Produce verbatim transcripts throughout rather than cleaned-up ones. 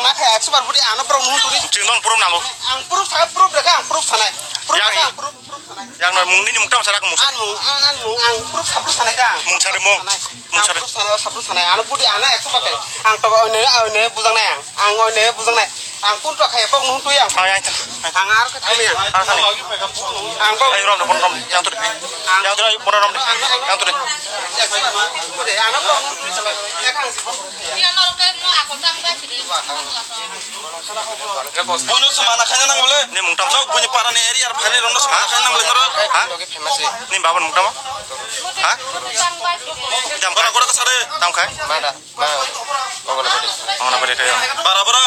Akhe ekso bar budi ano borok nuhun turi. Chwng nong proof nango. Ang proof sa, proof rekha, ang proof sanai. Proof Yang rekha, i- ang proof, proof sanai. Yang no mung nini mung tamo sarak mung sa. Ang mung, ang, ang mung, ang proof sa, proof sanai kha ang. Mung sari mung. Sanai. Mung Ang sari. Proof sanai, sa proof sanai. Ano budi ano ekso bar khe. Ang to oine, oine bujang nai ang. Ang oine bujang nai. Ang kun to khe bok nuhun tui ang. Ay, ay, ay. Ang ar khe thangni ang. Ar thangni. Ang bok Ay, rom, rom, rom. Yang tu de. Yang tu de, rom, rom. Yang tu de. Ekso bar budi ano bok nuhun tui sanai. Ekha ang si bok. Bono se mana khaina nang bole. Ni mung tamo? Chok boni para ni area phani rong se mana khaina nang bole noro. Ha? Ni baba mung tamo? Ha? Jam kha. Gora gora ka sare. Tam khai. Mana? Mana? Ongna bade. Ongna bade khai. Bara bara.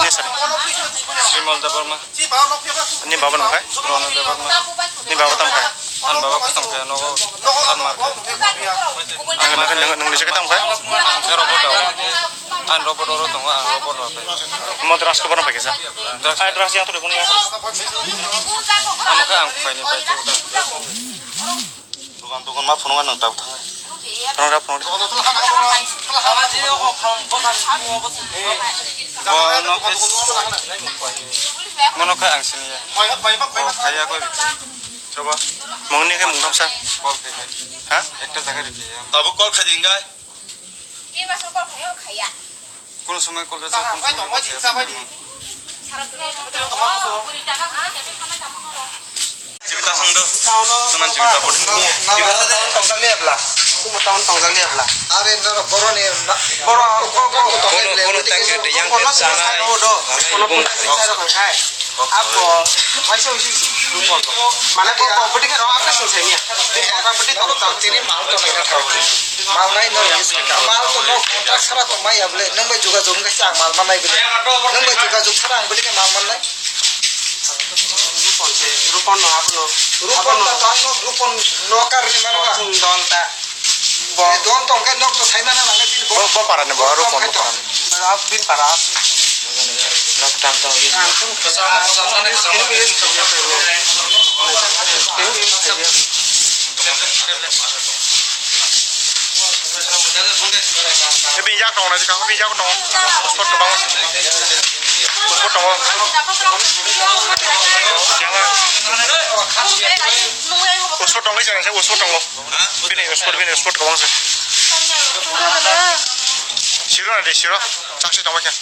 Ni sare. Srimal Debbarma. Ni baba nung khai? Rono Debbarma. Ni baba tam khai? An baba kusam khai, nogo an mar khai. Ang nung khai, nung, nung ni jaga tam khai? Ang khai robo tao. An robo doro tongo, ang robo doro khai. Mo drugs ko bono pakai sa? Drugs. Ai, drugs yang tu dia punya. Ang khai, ang khai ni pai tu. Dukan, dukan ma phunukma nwng tabuk thang. Phunuk da, phunuk da. Bono khe, bono khe ang siniya. Bo khaiya koi. Choba. Mungni khe mungtham sa. Call khai khai. Ha? Ekta jaga rikhiya. Tabuk call khai di, hingai. Kono somoi call resa, kono somoi call resa. Jibita songdo. Teman jibita pun. Jibita songdo. Tongsa lebla. Kumo town tongsa lebla. Are noro boroni na-, boro ko, ko, ko, kono, kono tang ke yang ke sanai. Kono pun sai ro kan khai. Abo, waisa waisa rupon. Mane ko, ko, budi ke ro apa sing senia. Di kota budi tong tong. Tini mau to na ka. Mal nai no use ka. Mal to no contract sara to mai able. Nwng bai jogajog wngkha se ang mal mannai bini. Nwng bai jogajog sara ang bini khe mal mannai. Rupon se, Rupon no abono. Rupon no tang no, Rupon no kar ni mano ba. Chwng dol ta. Bo. Don tong khe nok to sai mana nang bini bo. Bo para ni bo, Rupon bo para. Bin para. Nok tam tong. Bini yak tong na, bini yak tong. Spot ko bang. Spot tong. Yang. Spot tong, jangan saya spot tong. Bini spot, bini spot ko bang. Siro na de, siro. Taksi tong kya.